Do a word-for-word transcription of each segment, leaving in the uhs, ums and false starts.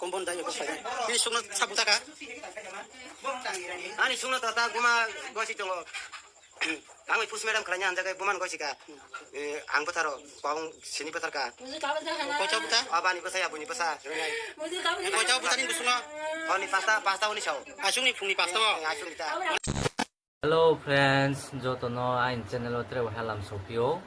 Kombon dai ko sai. Bini sukno sabu taka. Ani sukno tata guma gosi tongo. Ang pus madam khlai nya anjagai buman gosi ka. Ang patharo, pawung sini pathar ka. Kocha buta? Abani basa, abuni basa. Kocha buta ni busungo? Oni pasta, pasta oni sao. Asungni phungni pasta mo? Asungni ta. Hello friends, jotono aini channel o tere halam sopio.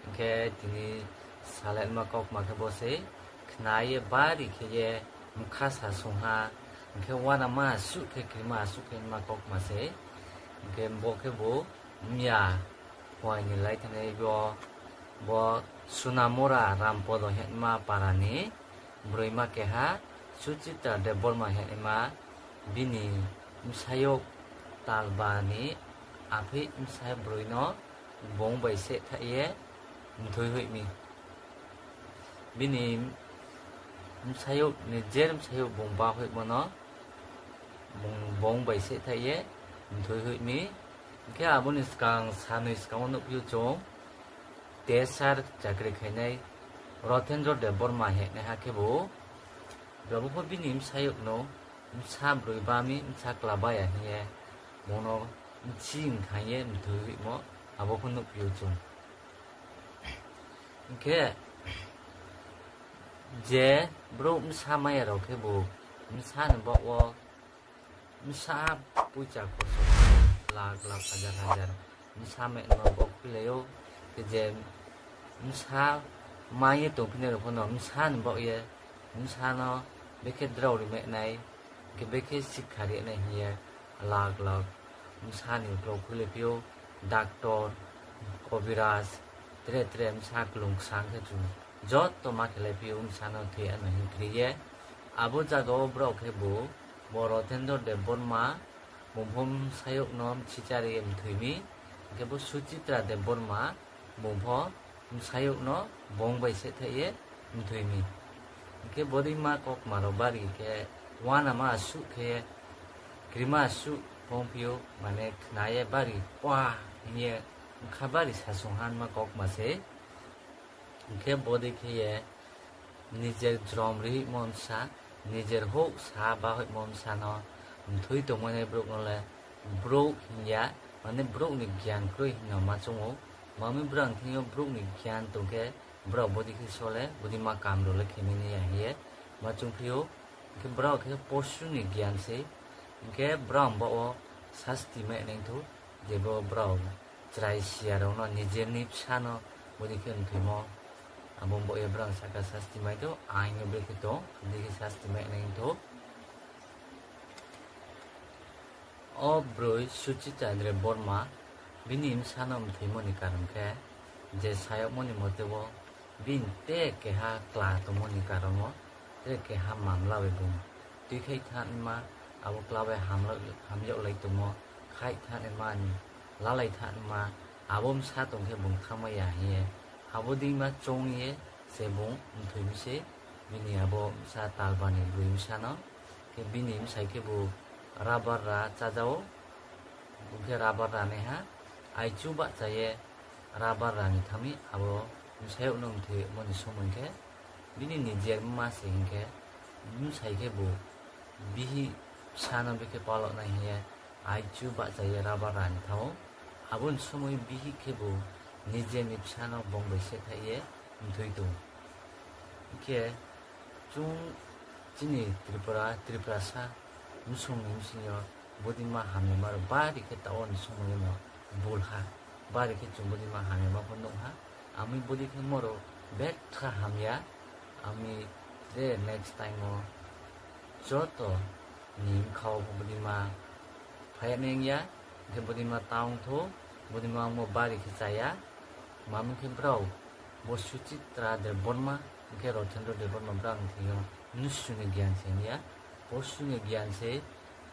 Hingke tini saletma kokma khe bo se khnaye bari khe ye mkha sa sungha. Hingke wana ma asuk khe krima asuk khe ma kokma se. Hingke bo khe bo mya phuaini lai thani bo, bo Sunamura Rampodo hema parani. Bwrwima keha Suchitra Debbarma hinma bini bwsayok talbani aphi bwsa bwrwino bong bai se thaiye mthwi hoimi. Bini bwsayok ni jer bwsayok bong ba hoimano bong, bong bai se thaiye mthwi hoimi. Hingke aboni swkang sanwi swkango nukphio chwng T S R chakri khainai Rothendra Debbarma hinwi hakhe bo, bo pho bini bwsayokno bwsa bwrwi bami bwsa kwlabaya hinwi bono bisi wngkha ye mthwi rimo abo pho nukphio chwng. Hingkhe je borok bwsa maya rok khe bo bwsa ni bok o bwsa puisa koso lakh lakh hajar hajar bwsa meno bok philaio. Khe je bwsa maiye tongphini rok phano bwsa ni bok ye bwsano bekhe drao ri menai, khe bekhe sikha ri nai hiye lakh lakh bwsani uklok philipio doctor, kobiraj, tere tere bwsa kwlwng kwsa khe chwng joto ma khelai phio bwsano thwi ano hinkhe ye. Abo jaga o borok khe bo, bo Rothendra Debbarma, bumphom sayokno msichari mthwimi, hingke bo Suchitra Debbarma, bumphom sayokno bong bai se thaiye mthwimi. Hingke bodima kokmarok bari khe wanama asuk khe krima asuk phongphio, mane khnaye bari wah hinye wngkha bari sasung hanma kokma se. Hingke bodi khe ye nijer jrom rihimo bwsa, nijer huk sa bahoimo bwsano mthwi tongmani borokno le borok hinya, mane borokni giyan kwrwi hinno ma chungo. Mami borok thwngyo borokni giyan tongkhe borok bodi khe sole, bodi ma kam rok le khe mani ya hiye ma chungphio. Hingke borok khe posuni giyan se, hingke borok bo o sasti ma nengthu. Jebo borok chwrai siya rokno nijerni bwsano bwdikhe mthwimo, abo bo ye borok saka sasti mai do, aino bwdikhe tong, bwdikhe sasti mai nai wngtho. O bwrwi Suchitra Debbarma bini bwsano mthwimoni karon khe je sayokmoni mote bo bini tei keha kla tongmoni karon o tei keha mamla bai bung twi khai thanma, abo kla bai hamla-, hamyok lai tongmo, khai thanma ni lalai thanma, abo bwsa tongkhe bung thangma ya hiye, abo dima chong ye se bung mthwi bise bini abo bwsa talbani bwrwi bwsano, khe bini bwsai khe bo rabar ra chajao, bung khe rabar ra naiha, aichu bahcha ye rabar ra ni thangmi abo bwsayokno mthwi moni somoi khe, bini nijer ma se hinkhe bwsai khe bo bihih bwsano bikhe paloknai hiye aichu bahchaiye rabar rani thango. Aboni somoi bihih khe bo nijeni bwsano bong bai se thaiye mthwi tongo. Hinkhe chwng chini Tripura, Tripurasa bwswngni bwswngyo bodima hamyama rok bari khe taoni somoi no bulha. Bari khe chwng bodima hamyama pho nukha. Ami bodi khe moro betha hamya. Ami je next time o joto ni bwkha o bodima phaya neng ya. Hingke bodima ta wngtho, bodima wngmo bari khe chaya. Mamo khe borok bo Suchitra Debbarma, hingke Rothendra Debbarma borok wngthwio nusuni giyan se wngya. Posuni giyan se,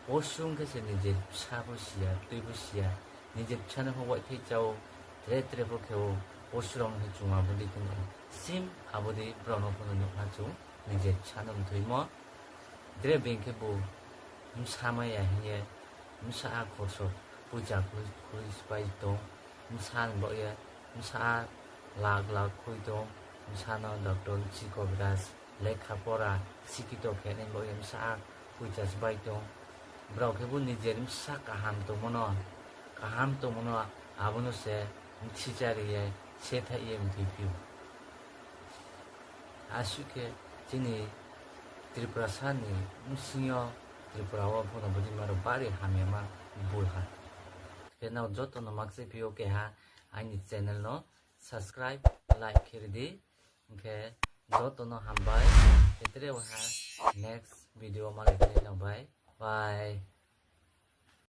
posu wngkhe se nijek bwsa bo siya, twi bo siya. Nijek bwsano khe waithai chao, tre tre bo khe o posurok no khe chuma bwdi khe no. Sim abodi borok no phano nukha chwng nijek bwsano mthwimo. Tre beng khe bo bwsa maya hiye bwsa a khorso puja khului khului sipai tong. Bwsa ni bo ye bwsa a lakh lakh khului tong. Bwsa no doctor chi kobiraj lekha pora sikito khenai bo msa puichas bai tong. Borok khe bo nijer msa kaham tongmano, kaham tongmano abono se msichariye sethaiye mthwi phio. Aswk khe chini Tripurasa ni bsingyo Tripura o bono bwdima rok bari hamya ma bulha. Khe nao joto no makse phio keha ani channel no subscribe, like khe ridi. Hwnkhe joto no hambai. Khe tre waha next video malai khe nang bai. Bye.